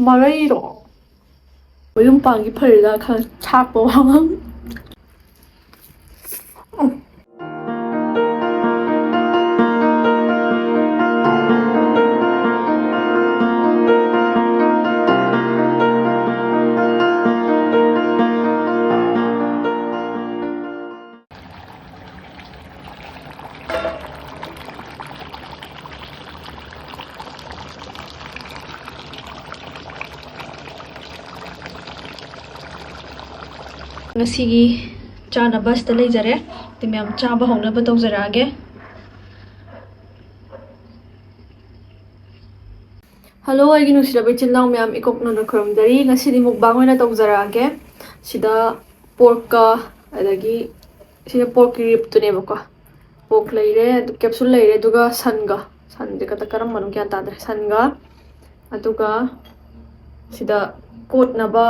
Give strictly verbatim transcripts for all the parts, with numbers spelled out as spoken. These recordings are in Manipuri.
ꯃꯔꯩꯔꯣ? ꯃꯌꯨꯝ ꯄꯥꯟꯒꯤ ꯐꯔꯤꯗ ꯈꯔ ꯊꯥꯛꯄ ꯋꯥ꯫ ꯉꯁꯤꯒꯤ ꯆꯥꯅꯕ ꯁꯤꯗ ꯂꯩꯖꯔꯦ꯫ ꯑꯗꯨ ꯃꯌꯥꯝ ꯆꯥꯕ ꯍꯧꯅꯕ ꯇꯧꯖꯔꯛꯑꯒꯦ꯫ ꯍꯜꯂꯣ, ꯑꯩꯒꯤ ꯅꯨꯡꯁꯤꯔꯕ ꯏꯆꯤꯜ ꯏꯅꯥꯎ ꯃꯌꯥꯝ, ꯏꯀꯣꯛꯅꯅ ꯈꯨꯔꯨꯝꯖꯔꯤ꯫ ꯉꯁꯤꯗꯤ mukbang ꯑꯣꯏꯅ ꯇꯧꯖꯔꯛꯑꯒꯦ꯫ ꯁꯤꯗ porkꯀ, ꯑꯗꯒꯤ ꯁꯤꯅ porkꯀꯤ ribꯇꯨꯅꯦꯕꯀꯣ꯫ Pork ꯂꯩꯔꯦ, ꯑꯗꯨ capsule ꯂꯩꯔꯦ, ꯑꯗꯨꯒ ꯁꯟꯒ, ꯁꯟꯁꯦ ꯀꯗ-, ꯀꯔꯝꯕꯅꯣ ꯒ꯭ꯌꯥꯟ ꯇꯥꯗ꯭ꯔꯦ꯫ ꯁꯟꯒ, ꯑꯗꯨꯒ ꯁꯤꯗ ꯀꯣꯠꯅꯕ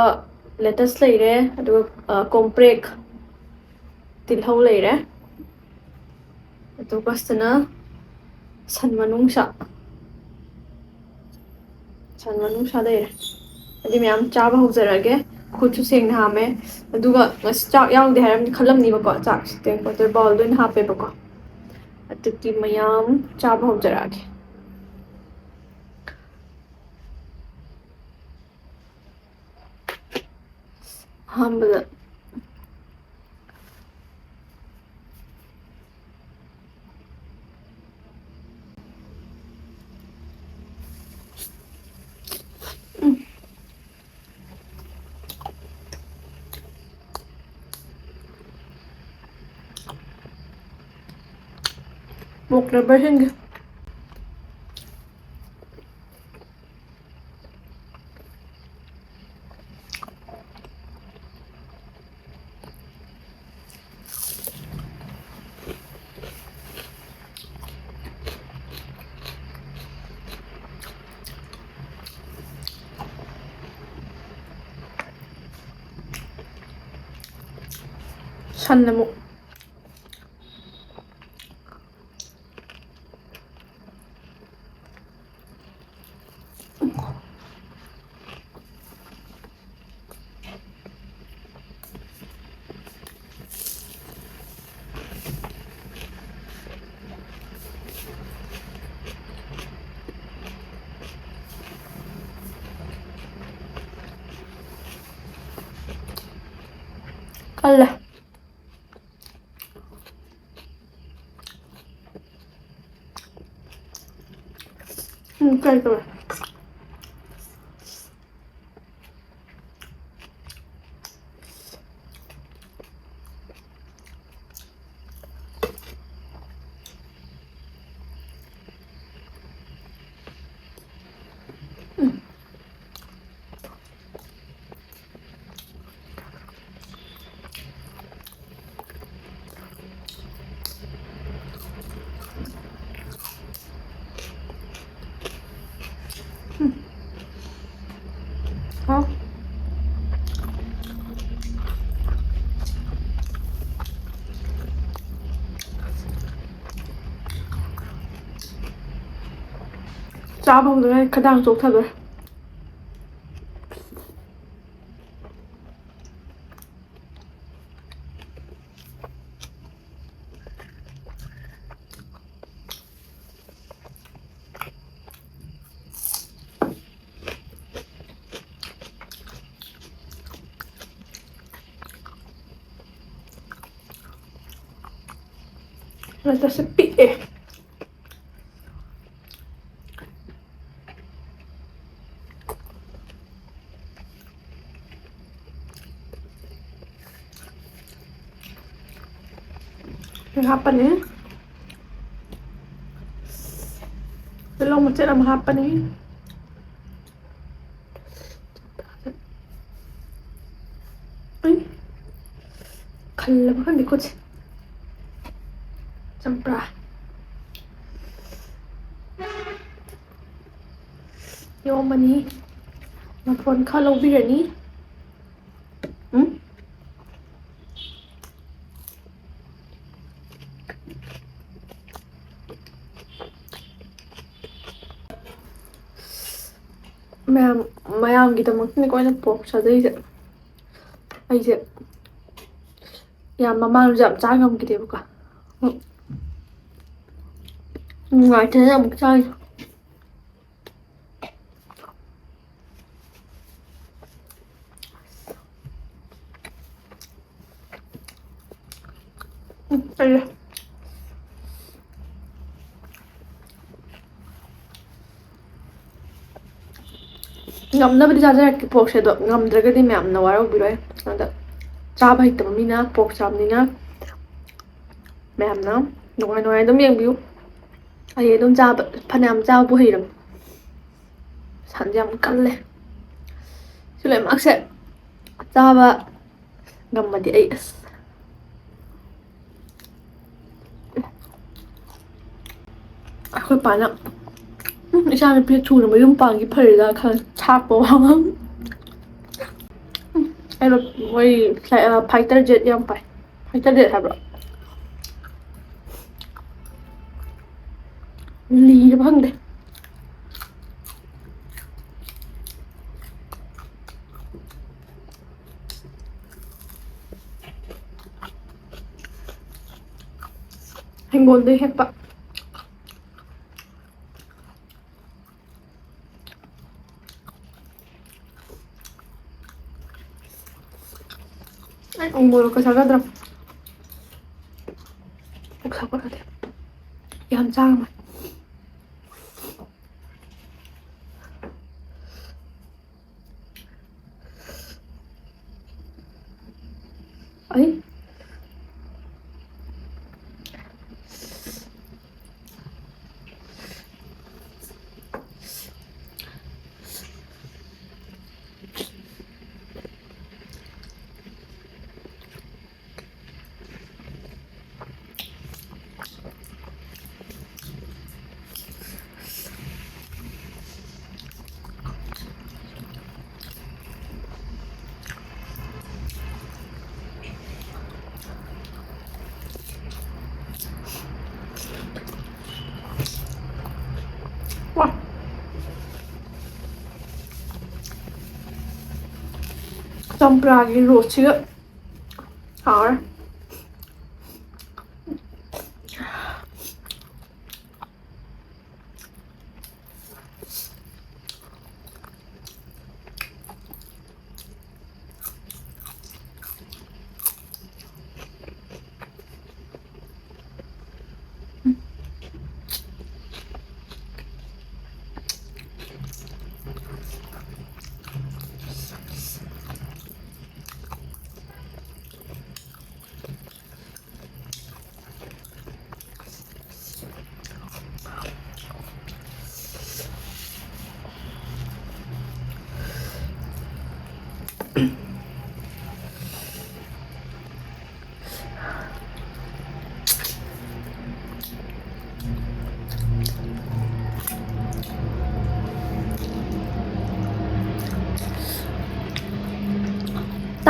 lettuce ꯂꯩꯔꯦ, ꯑꯗꯨꯒ, ꯑ, ꯀꯣꯝꯄ꯭ꯔꯦꯛ, ꯇꯤꯜꯍꯧ ꯂꯩꯔꯦ꯫ ꯑꯗꯨꯒ ꯁꯤꯗꯅ ꯁꯟ ꯃꯅꯨꯡꯁꯥ, ꯁꯟ ꯃꯅꯨꯡꯁꯥ ꯂꯩꯔꯦ꯫ ꯑꯗꯨꯗꯤ ꯃꯌꯥꯝ ꯆꯥꯕ ꯍꯧꯖꯔꯒꯦ꯫ ꯈꯨꯠꯁꯨ ꯁꯦꯡꯅ ꯍꯥꯝꯃꯦ꯫ ꯑꯗꯨꯒ ꯉꯁꯤ ꯆꯥꯛ ꯌꯥꯎꯗꯦ ꯍꯥꯏꯔꯝꯗꯤ ꯈꯜꯂꯝꯅꯤꯕꯀꯣ꯫ ꯆꯥꯛꯁꯦ water bowlꯗ ꯑꯣꯏꯅ ꯍꯥꯞꯄꯦꯕꯀꯣ꯫ ꯑꯗꯨꯗꯤ ꯃꯌꯥꯝ ꯆꯥꯕ ꯍꯧꯖꯔꯛꯑꯒꯦ꯫ ꯑꯍꯥꯟꯕꯗ ꯃꯣꯔꯣꯛ ꯂꯩꯕ꯭ꯔꯥ ꯌꯦꯡꯒꯦ꯫ ꯁꯟ ꯑꯃꯨꯛ꯫ ꯀꯜꯂꯦ꯫ ꯎꯝ, ꯀꯔꯤ ꯇꯧꯔꯦ? ꯍꯥꯎ꯫ ꯆꯥꯕ ꯍꯧꯗ ꯉꯥꯏꯔꯤ, ꯈꯗꯥꯡ ꯆꯣꯛꯊꯗꯣꯔꯦ꯫ ꯅꯠꯇ꯭ꯔꯁꯨ ꯄꯤꯛꯑꯦ꯫ ꯍꯥꯞꯄꯅꯤ꯫ ꯇꯤꯜꯍꯧ ꯃꯆꯦꯠ ꯑꯃ ꯍꯥꯞꯄꯅꯤ꯫ ꯎꯏ꯫ ꯈꯜꯂꯕ ꯈꯪꯗꯦ ꯈꯨꯠꯁꯦ꯫ ꯆꯝꯄ꯭ꯔꯥ꯫ ꯌꯣꯝꯃꯅꯤ꯫ ꯃꯐꯣꯟ ꯈꯔ ꯂꯧꯕꯤꯔꯅꯤ꯫ ꯎꯝ? ꯃꯌꯥꯝ, ꯃꯌꯥꯝꯒꯤꯗꯃꯛꯇꯅꯤꯀꯣ ꯑꯩꯅ ꯄꯣꯔꯛ ꯆꯥꯖꯩꯁꯦ꯫ ꯑꯩꯁꯦ ꯌꯥꯝ ꯃꯃꯥꯡꯁꯨ ꯌꯥꯝ ꯆꯥ ꯉꯝꯈꯤꯗꯦꯕꯀꯣ꯫ ꯅꯨꯡꯉꯥꯏꯇꯅ ꯑꯃꯨꯛ ꯆꯥꯔꯤ꯫ ꯇꯜꯂꯦ꯫ ꯉꯝꯅꯕꯗꯤ ꯆꯥꯖꯔꯛꯀꯦ porkꯁꯦ, ꯑꯗꯣ ꯉꯝꯗ꯭ꯔꯒꯗꯤ ꯃꯌꯥꯝꯅ ꯋꯥꯔꯧꯕꯤꯔꯣꯏ꯫ ꯑꯗ ꯆꯥꯕ ꯍꯩꯇꯕ ꯃꯤꯅ pork ꯆꯥꯕꯅꯤꯅ ꯃꯌꯥꯝꯅ ꯅꯨꯡꯉꯥꯏ ꯅꯨꯡꯉꯥꯏ ꯑꯗꯨꯝ ꯌꯦꯡꯕꯤꯌꯨ꯫ ꯑꯩ ꯑꯗꯨꯝ ꯆꯥꯕ, ꯐꯅꯌꯥꯝ ꯆꯥꯕꯕꯨ ꯍꯩꯔꯕꯅꯤ꯫ ꯁꯟꯁꯦ ꯌꯥꯝ ꯀꯜꯂꯦ꯫ ꯁꯤ ꯂꯣꯏꯅꯃꯛꯁꯦ ꯆꯥꯕ ꯉꯝꯃꯗꯤ ꯑꯩ ꯑꯁ꯫ ꯑꯩꯈꯣꯏ ꯄꯥꯅ, "ꯎꯝ, ꯏꯆꯥꯅꯨꯄꯤ ꯊꯨꯅ ꯃꯌꯨꯝ ꯄꯥꯟꯒꯤ ꯐꯔꯦꯗ" ꯈꯜꯂꯦ꯫ ꯁꯥꯛꯄ ꯋꯥ ꯉꯥꯡ-, ꯎꯝ, ꯑꯩꯅ ꯃꯣꯏ ꯐ꯭ꯂꯥꯏ-, ꯑ, fighter jet ꯌꯥꯝ ꯄꯥꯏ꯫ Fighter jet ꯍꯥꯏꯕ꯭ꯔꯣ? ꯂꯤꯔꯕ ꯈꯪꯗꯦ꯫ ꯍꯤꯡꯒꯣꯜꯗꯩ ꯍꯦꯛꯄ꯫ ꯑꯩ ꯎ ꯃꯣꯔꯣꯛꯀ ꯆꯥꯒꯗ꯭ꯔꯥ? ꯄꯨꯛ ꯁꯥꯒꯠꯂꯗꯤ꯫ ꯌꯥꯝ ꯆꯥꯔꯝꯃꯣꯏ꯫ ꯑꯩ꯫ ꯋꯥ꯫ ꯆꯝꯄ꯭ꯔꯥꯒꯤ ꯔꯣꯁꯁꯤꯒ ꯍꯥꯎꯔꯦ꯫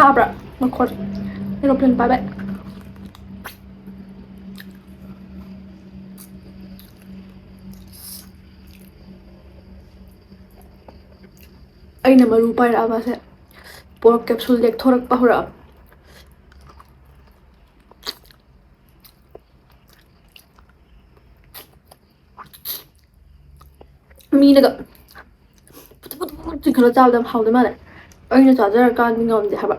ꯇꯥꯕ꯭ꯔꯥ ꯃꯈꯣꯟ? Aeroplane ꯄꯥꯏꯕꯩ꯫ ꯑꯩꯅ ꯃꯔꯨ ꯄꯥꯏꯔꯛꯑꯕꯁꯦ pork capsule ꯂꯦꯛꯊꯣꯔꯛꯄ ꯍꯧꯔꯛꯑꯕ꯫ ꯃꯤꯅꯒ ꯄꯨꯊꯨꯞ ꯄꯨꯊꯨꯞ ꯄꯨꯊꯨꯞ ꯆꯤꯡꯈꯠꯂ ꯆꯥꯕꯗꯣ ꯌꯥꯝ ꯍꯥꯎꯗꯣꯏ ꯃꯥꯜꯂꯦ꯫ ꯑꯩꯅ ꯆꯥꯖꯔꯀꯥꯟꯗꯤ ꯉꯝꯗꯦ ꯍꯥꯏꯕ꯫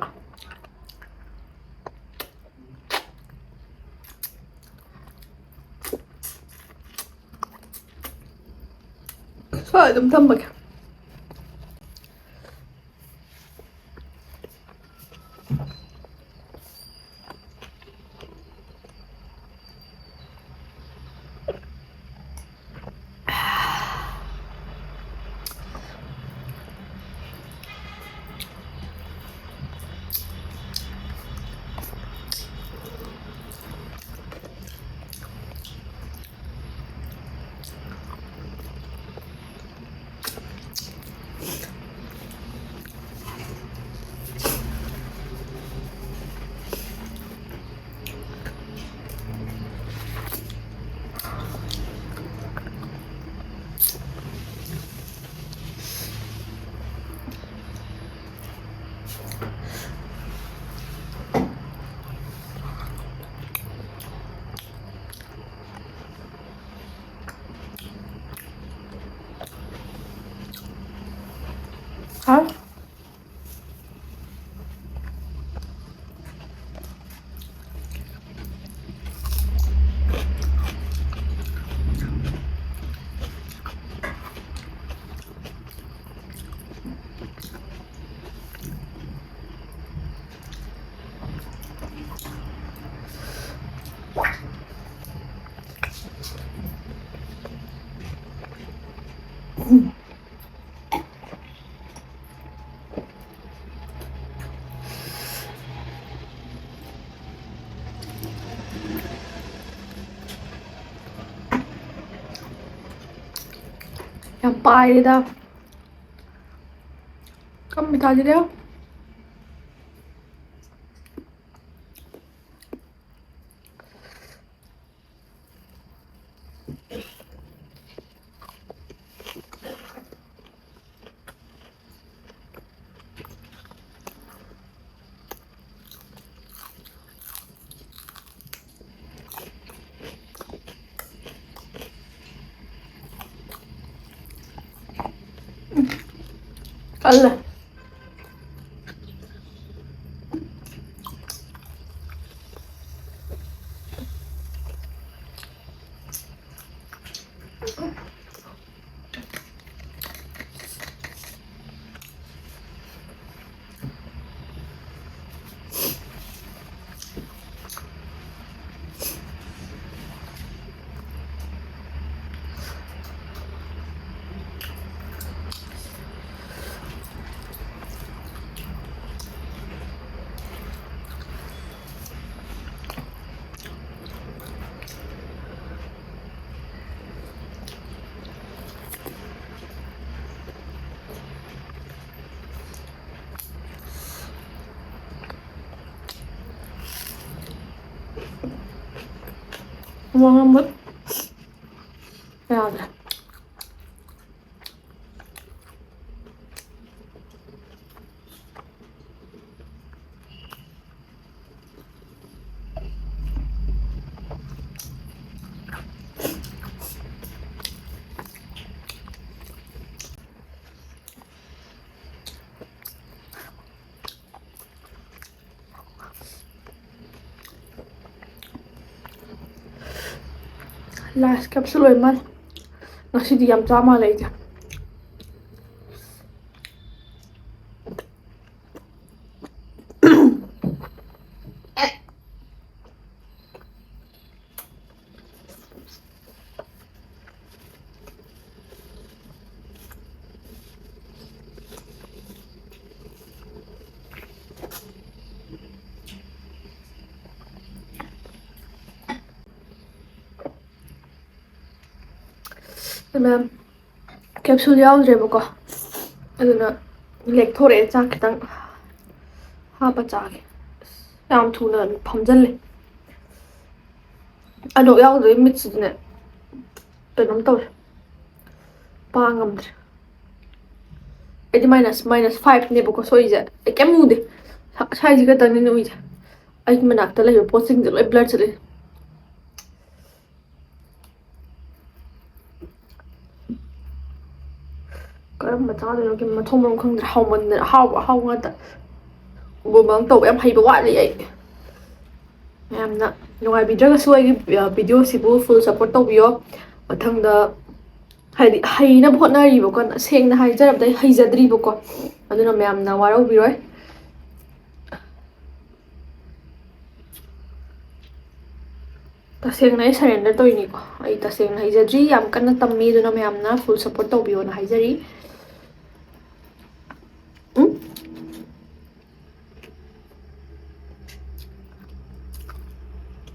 ꯁ꯭ꯋꯥꯏ ꯑꯗꯨꯝ ꯊꯝꯃꯒꯦ꯫ ꯍꯥꯎ꯫ ꯌꯥꯝ ꯄꯥꯏꯔꯦꯗ꯫ ꯀꯝ ꯃꯤꯊꯥꯁꯤꯗꯤ꯫ ꯀꯜꯂꯦ꯫ ꯋꯥ ꯉꯥꯡꯕ ꯌꯥꯗ꯭ꯔꯦ꯫ Last capsule ꯑꯣꯏ ꯃꯥꯜꯂꯦ꯫ ꯉꯁꯤꯗꯤ ꯌꯥꯝ ꯆꯥ ꯃꯥꯜꯂꯦ ꯑꯩꯁꯦ꯫ ꯑꯗꯨꯅ capsule ꯌꯥꯎꯗ꯭ꯔꯦꯕꯀꯣ, ꯑꯗꯨꯅ ꯂꯦꯛꯊꯣꯔꯛꯑꯦ꯫ ꯆꯥꯛ ꯈꯤꯇꯪ ꯍꯥꯞꯄ ꯆꯥꯒꯦ꯫ ꯑꯁ, ꯌꯥꯝ ꯊꯨꯅ ꯐꯝꯖꯜꯂꯦ꯫ ꯑꯗꯣ ꯌꯥꯎꯗ꯭ꯔꯦ, ꯃꯤꯠꯁꯤꯗꯅꯦ ꯀꯩꯅꯣꯝ ꯇꯧꯔꯦ, ꯄꯥ ꯉꯝꯗ꯭ꯔꯦ꯫ ꯑꯩꯗꯤ minus, minus fiveꯅꯦꯕꯀꯣ ꯁꯣꯛꯏꯁꯦ꯫ ꯑꯩ ꯀꯩꯝ ꯎꯗꯦ꯫ ꯁ꯭ꯋꯥꯏꯁꯤ ꯈꯛꯇꯪꯅꯤꯅ ꯎꯏꯁꯦ꯫ ꯑꯩꯒꯤ ꯃꯅꯥꯛꯇ ꯂꯩꯕ ꯄꯣꯠꯁꯤꯡꯁꯦ ꯂꯣꯏ blur ꯆꯠꯂꯦ꯫ ꯀꯔꯝꯕ ꯆꯥꯗꯣꯏꯅꯣ ꯈꯪꯗꯦ, ꯃꯊꯣꯡ ꯃꯔꯝ ꯈꯪꯗ꯭ꯔꯦ꯫ ꯍꯥꯎꯃꯟꯗꯅ, ꯑꯍꯥꯎꯕ ꯑꯍꯥꯎꯕ ꯉꯥꯛꯇ꯫ ꯃꯨꯛꯕꯥꯡ ꯇꯧꯕ ꯌꯥꯝ ꯍꯩꯕ ꯋꯥꯠꯂꯤ ꯑꯩ꯫ ꯃꯌꯥꯝꯅ ꯅꯨꯡꯉꯥꯏꯕꯤꯗ꯭ꯔꯒꯁꯨ ꯑꯩꯒꯤ, ꯑ, video ꯁꯤꯕꯨ full support ꯇꯧꯕꯤꯌꯣ꯫ ꯃꯊꯪꯗ, ꯍꯥꯏꯗꯤ, ꯍꯩꯅꯕ ꯍꯣꯠꯅꯔꯤꯕꯀꯣ, ꯁꯦꯡꯅ ꯍꯥꯏꯖꯔꯕꯗ ꯑꯩ ꯍꯩꯖꯗ꯭ꯔꯤꯕꯀꯣ, ꯑꯗꯨꯅ ꯃꯌꯥꯝꯅ ꯋꯥꯔꯧꯕꯤꯔꯣꯏ꯫ ꯇꯁꯦꯡꯅ ꯑꯩ surrender ꯇꯧꯔꯤꯅꯤꯀꯣ꯫ ꯑꯩ ꯇꯁꯦꯡꯅ ꯍꯩꯖꯗ꯭ꯔꯤ, ꯌꯥꯝ ꯀꯟꯅ ꯇꯝꯃꯤ, ꯑꯗꯨꯅ ꯃꯌꯥꯝꯅ full support ꯇꯧꯕꯤꯌꯣꯅ ꯍꯥꯏꯖꯔꯤ꯫ ꯎꯝ?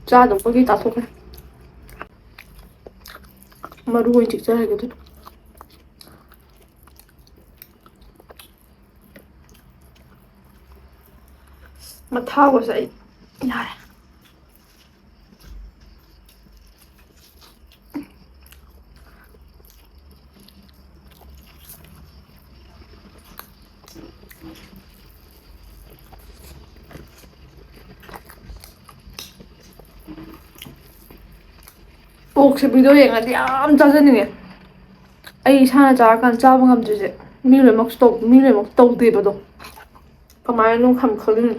ꯆꯥꯗꯧꯕꯒꯤ ꯆꯥꯊꯣꯛꯈ꯭ꯔꯦ꯫ ꯃꯔꯨ ꯑꯣꯏꯅ ꯆꯤꯛꯆꯔꯒꯦ ꯑꯗꯨꯅ꯫ ꯃꯊꯥꯒꯁꯦ ꯑꯩ ꯌꯥꯔꯦ꯫ ꯑꯣꯛꯁꯦ video ꯌꯦꯡꯉꯗꯤ ꯌꯥꯝ ꯆꯥꯖꯅꯤꯡꯉꯦ꯫ ꯑꯩ ꯏꯁꯥꯅ ꯆꯥꯔꯀꯥꯟꯗ ꯆꯥꯕ ꯉꯝꯗ꯭ꯔꯤꯁꯦ ꯃꯤ ꯂꯣꯏꯅꯃꯛꯁꯨ ꯇꯧ-, ꯃꯤ ꯂꯣꯏꯅꯃꯛ ꯇꯧꯗꯦꯕꯗꯣ꯫ ꯀꯃꯥꯏꯅꯅꯣ ꯈꯪ-, ꯈꯜꯂꯤꯅꯣ?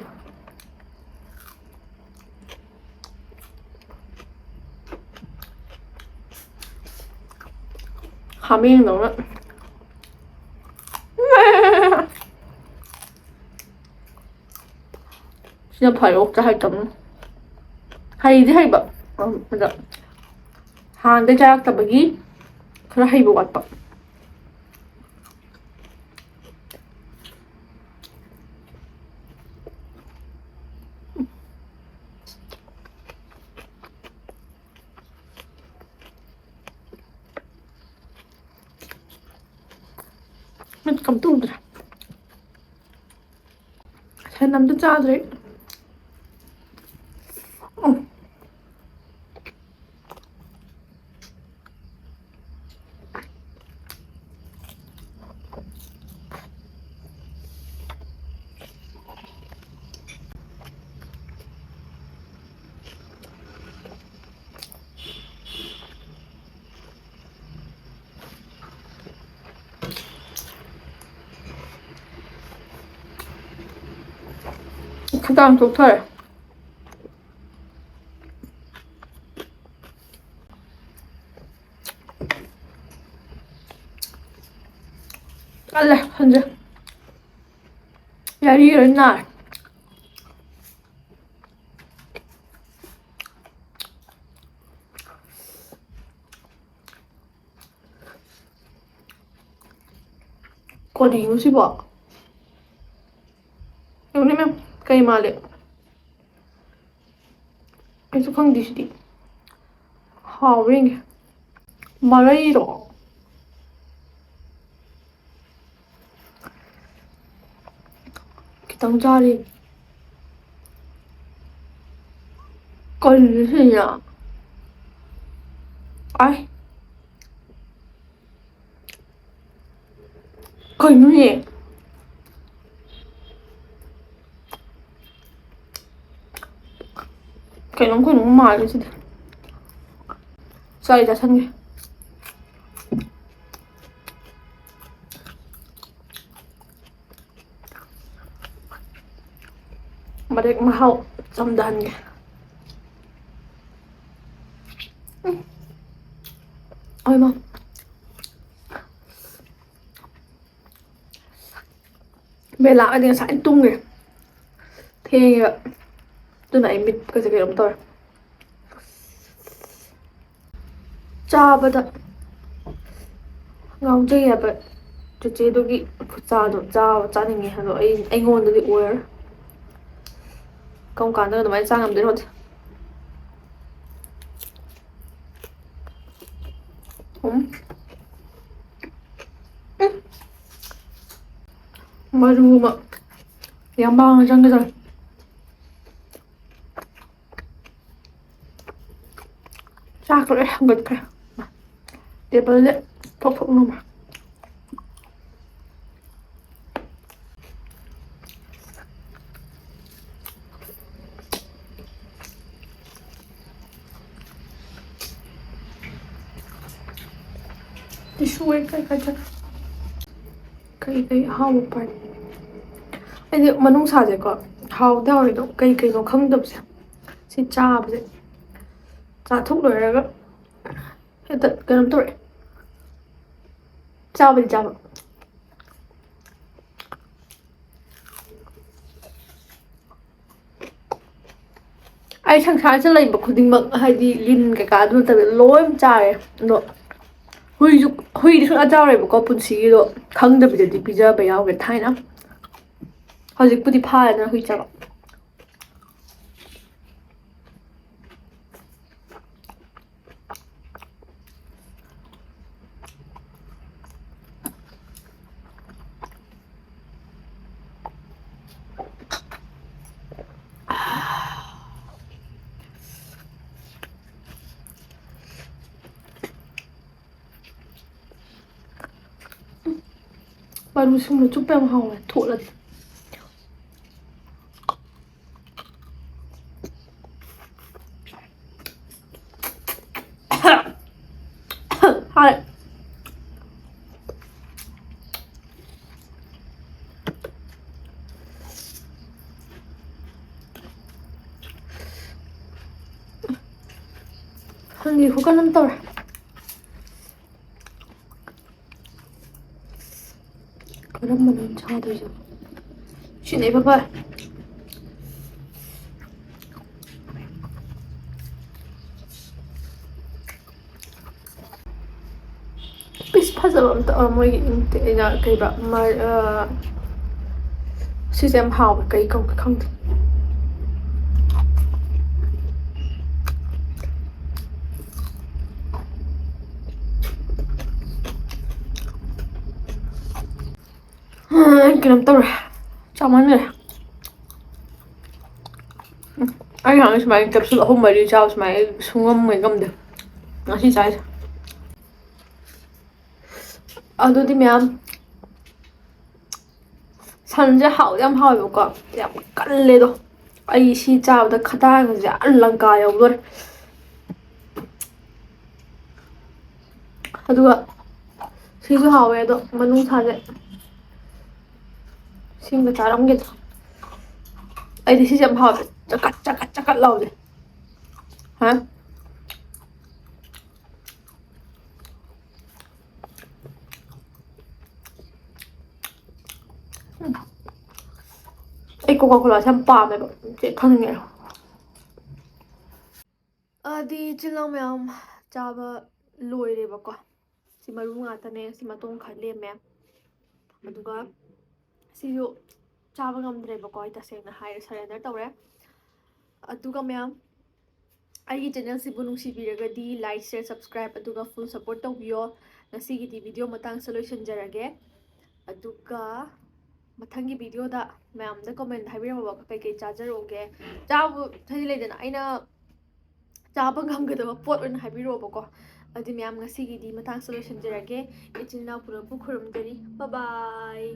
ꯍꯥꯃꯦꯡꯗꯧꯅ꯫ ꯁꯤꯅ ꯐꯔꯦ, ꯑꯣꯛ ꯆꯥ ꯍꯩꯇꯕꯅ꯫ ꯍꯩꯗꯤ ꯍꯩꯕ, ꯎꯝ, ꯑꯗ ꯍꯥꯟꯅꯗꯩ ꯆꯥꯔꯛꯇꯕꯒꯤ ꯈꯔ ꯍꯩꯕ ꯋꯥꯠꯄ꯫ ꯃꯤꯠꯀ ꯑꯝꯇ ꯎꯗ꯭ꯔꯦ꯫ ꯁꯦꯟ ꯑꯝꯇ ꯆꯥꯗ꯭ꯔꯦ꯫ ꯎꯝ꯫ ꯈꯨꯗꯥꯡ ꯆꯣꯛꯊꯔꯦ꯫ ꯀꯜꯂꯦ ꯈꯨꯠꯁꯦ꯫ ꯌꯥꯔꯤ ꯂꯣꯏ ꯅꯥꯔꯦ꯫ ꯀꯔꯤꯅꯣ ꯁꯤꯕꯣ? ꯌꯦꯡꯉꯨꯅꯦ ꯃꯦꯝ, ꯀꯩ ꯃꯥꯜꯂꯤ? ꯑꯩꯁꯨ ꯈꯪꯗꯦ ꯁꯤꯗꯤ꯫ ꯍꯥꯎꯕ꯭ꯔꯥ ꯌꯦꯡꯒꯦ꯫ ꯃꯔꯩꯔꯣ? ꯈꯤꯇꯪ ꯆꯥꯔꯤ꯫ ꯀꯔꯤꯅꯣ ꯁꯤꯅ? ꯑꯥꯏ꯫ ꯀꯩꯅꯣꯅꯦ? ꯀꯩꯅꯣꯝ ꯀꯩꯅꯣꯝ ꯃꯥꯜꯂꯦ ꯁꯤꯗꯤ꯫ ꯆꯥꯏ ꯆꯥꯁꯟꯒꯦ꯫ ꯃꯔꯦꯛ ꯃꯍꯥꯎ ꯆꯝꯊꯍꯟꯒꯦ꯫ ꯎꯝ꯫ ꯑꯣꯏꯃ꯫ ꯕꯦꯂꯥꯒꯗꯤ ꯉꯁꯥꯏꯅ ꯇꯨꯝꯈ꯭ꯔꯦ꯫ ꯊꯦꯡꯉꯦꯕ꯫ ꯑꯗꯨꯅ ꯑꯩ ꯃꯤꯠꯀꯁꯦ ꯀꯩꯅꯣꯝ ꯇꯧꯔꯦ꯫ ꯆꯥꯕꯗ ꯉꯥꯎꯖꯩ ꯍꯥꯏꯕ ꯆꯦꯆꯦꯗꯨꯒꯤ ꯈꯨꯠꯆꯥꯗꯣ ꯆꯥꯕ ꯆꯥꯅꯤꯡꯉꯦ ꯍꯥꯏꯕ ꯑꯩ, ꯑꯩꯉꯣꯟꯗꯗꯤ ꯑꯣꯏꯔꯔꯣꯏ꯫ ꯀꯔꯝ ꯀꯥꯟꯗ ꯑꯗꯨꯃꯥꯏꯅ ꯆꯥ ꯉꯝꯗꯣꯏꯅꯣ ꯈꯪꯗꯦ꯫ ꯎꯝ꯫ ꯎꯝ꯫ ꯃꯔꯨ ꯑꯃ ꯌꯥꯝ ꯃꯥꯡꯅ ꯆꯪꯒꯦ ꯇꯧꯔꯦ꯫ ꯆꯥꯛꯀ ꯂꯣꯏ ꯍꯪꯒꯠꯈ꯭ꯔꯦ꯫ ꯇꯦꯕꯜꯁꯦ ꯊꯣꯛ ꯊꯣꯛ ꯅꯣꯝꯃꯦ꯫ ꯇꯤꯁꯨ ꯑꯣꯏ ꯀꯩ ꯀꯩ ꯆꯠ-, ꯀꯩ ꯀꯩ ꯑꯍꯥꯎꯕ ꯄꯥꯏ? ꯑꯩꯗꯤ ꯃꯅꯨꯡꯁꯥꯁꯦꯀꯣ, ꯍꯥꯎꯗꯤ ꯍꯥꯎꯋꯦ ꯑꯗꯣ ꯀꯩ ꯀꯩꯅꯣ ꯈꯪꯗꯕꯁꯦ꯫ ꯁꯤ ꯆꯥꯕꯁꯦ꯫ ꯆꯥꯊꯣꯛ ꯂꯣꯏꯔꯒ ꯍꯦꯛꯇ ꯀꯩꯅꯣꯝ ꯇꯧꯔꯛꯑꯦ꯫ ꯆꯥꯕꯗꯤ ꯆꯥꯕ꯫ ꯑꯩ ꯁꯪꯁꯥꯔꯁꯤꯗ ꯂꯩꯕ ꯈꯨꯗꯤꯡꯃꯛ, ꯍꯥꯏꯗꯤ ꯂꯤꯟ ꯀꯩꯀꯥ ꯑꯗꯨ ꯅꯠꯇꯕ ꯂꯣꯏ ꯆꯥꯔꯦ꯫ ꯑꯗꯣ ꯍꯨꯏꯁꯨ, ꯍꯨꯏꯗꯤ ꯁꯨꯡꯆꯥ ꯆꯥꯔꯣꯏꯕꯀꯣ ꯄꯨꯟꯁꯤꯒꯤꯗꯣ꯫ ꯈꯪꯗꯕꯤꯗꯗꯤ ꯄꯤꯖꯕ ꯌꯥꯎꯈ꯭ꯔꯦ ꯊꯥꯏꯅ꯫ ꯍꯧꯖꯤꯛꯄꯨꯗꯤ ꯐꯥꯔꯦꯗꯅ ꯍꯨꯏ ꯆꯥꯕ꯫ ꯃꯔꯨ ꯁꯨꯡꯅ ꯆꯨꯞꯄ ꯌꯥꯝ ꯍꯥꯎꯋꯦ ꯊꯣꯠꯂꯗꯤ꯫ ꯍꯣꯏ꯫ ꯈꯪꯗꯦ, ꯈꯨꯀꯟ ꯑꯃ ꯇꯧꯔꯦ꯫ ꯀꯔꯝꯕꯅꯣ ꯆꯥꯗꯣꯏꯁꯦ? ꯁꯤꯅ ꯏꯐ ꯐꯔꯦ꯫ ꯄꯤꯁ ꯐꯖꯕ ꯑꯝꯇ, ꯑ, ꯃꯣꯏꯒꯤ ꯏꯟꯇꯦ-, ꯑꯩꯅ ꯀꯩꯕ, ꯃ-, ꯑ, ꯁꯤꯁꯦ ꯌꯥꯝ ꯍꯥꯎꯋꯦ, ꯀꯩ ꯀꯧꯒꯦ ꯈꯪꯗꯦ꯫ ꯑ, ꯀꯩꯅꯣꯝ ꯇꯧꯔꯦ, ꯆꯥꯃꯟꯈ꯭ꯔꯦ꯫ ꯎꯝ, ꯑꯩ ꯍꯥꯟꯅ ꯁꯨꯃꯥꯏꯅ capsule ꯑꯍꯨꯝ ꯃꯔꯤ ꯆꯥꯕ ꯁꯨꯃꯥꯏꯅ ꯑꯩ ꯁꯨꯡꯉꯝ ꯉꯝꯗꯦ꯫ ꯉꯁꯤ ꯆꯥꯏꯁꯦ꯫ ꯑꯗꯨꯗꯤ ꯃꯌꯥꯝ, ꯁꯟꯁꯦ ꯍꯥꯎꯗꯤ ꯌꯥꯝ ꯍꯥꯎꯋꯦꯕꯀꯣ, ꯌꯥꯝ ꯀꯜꯂꯦꯗꯣ꯫ ꯑꯩ ꯁꯤ ꯆꯥꯕꯗ ꯈꯗꯥꯡꯁꯦ ꯑꯥ ꯂꯪꯀꯥ ꯌꯧꯗꯣꯔꯦ꯫ ꯑꯗꯨꯒ ꯁꯤꯁꯨ ꯍꯥꯎꯋꯦ, ꯑꯗꯣ ꯃꯅꯨꯡꯁꯥꯁꯦ ꯁꯤꯃꯒ ꯆꯥꯔꯝꯒꯦ꯫ ꯑꯩꯗꯤ ꯁꯤꯁꯦ ꯌꯥꯝ ꯍꯥꯎꯋꯦ꯫ ꯆꯀꯠ ꯆꯀꯠ ꯆꯀꯠ ꯂꯥꯎꯁꯦ꯫ ꯍꯥ? ꯎꯝ꯫ ꯑꯩ Coca Colaꯁꯦ ꯌꯥꯝ ꯄꯥꯝꯃꯦꯕ꯫ ꯆꯦ ꯈꯪꯅꯤꯡꯉꯦ꯫ ꯑꯗꯤ ꯏꯆꯤꯜ ꯏꯅꯥꯎ ꯃꯌꯥꯝ ꯆꯥꯕ ꯂꯣꯏꯔꯦꯕꯀꯣ꯫ ꯁꯤ ꯃꯔꯨ ꯉꯥꯛꯇꯅꯦ, ꯁꯤ ꯃꯇꯣꯡ ꯈꯔ ꯂꯦꯝꯃꯦ꯫ ꯑꯗꯨꯒ ꯁꯤꯁꯨ ꯆꯥꯕ ꯉꯝꯗ꯭ꯔꯦꯕꯀꯣ, ꯑꯩ ꯇꯁꯦꯡꯅ ꯍꯥꯏꯔꯦ, surrender ꯇꯧꯔꯦ꯫ ꯑꯗꯨꯒ ꯃꯌꯥꯝ, ꯑꯩꯒꯤ channelꯁꯤꯕꯨ ꯅꯨꯡꯁꯤꯕꯤꯔꯒꯗꯤ like, share, subscribe, ꯑꯗꯨꯒ full support ꯇꯧꯕꯤꯌꯣ꯫ ꯉꯁꯤꯒꯤꯗꯤ video ꯃꯇꯥꯡꯁꯤꯗ ꯂꯣꯏꯁꯤꯟꯖꯔꯒꯦ꯫ ꯑꯗꯨꯒ ꯃꯊꯪꯒꯤ videoꯗ ꯃꯌꯥꯝꯗ comment ꯍꯥꯏꯕꯤꯔꯝꯃꯣꯕ, ꯀꯩꯀꯩ ꯆꯥꯖꯔꯛꯎꯒꯦ꯫ ꯆꯥꯕ, ꯍꯥꯏꯗꯤ ꯂꯩꯗꯅ, ꯑꯩꯅ ꯆꯥꯕ ꯉꯝꯒꯗꯕ ꯄꯣꯠ ꯑꯣꯏꯅ ꯍꯥꯏꯕꯤꯔꯛꯑꯣꯕꯀꯣ꯫ ꯑꯗꯨꯗꯤ ꯃꯌꯥꯝ, ꯉꯁꯤꯒꯤꯗꯤ ꯃꯇꯥꯡꯁꯤꯗ ꯂꯣꯏꯁꯤꯟꯖꯔꯒꯦ꯫ ꯏꯆꯤꯟ ꯏꯅꯥꯎ ꯄꯨꯂꯞꯄꯨ ꯈꯨꯔꯨꯝꯖꯔꯤ꯫ Bye bye꯫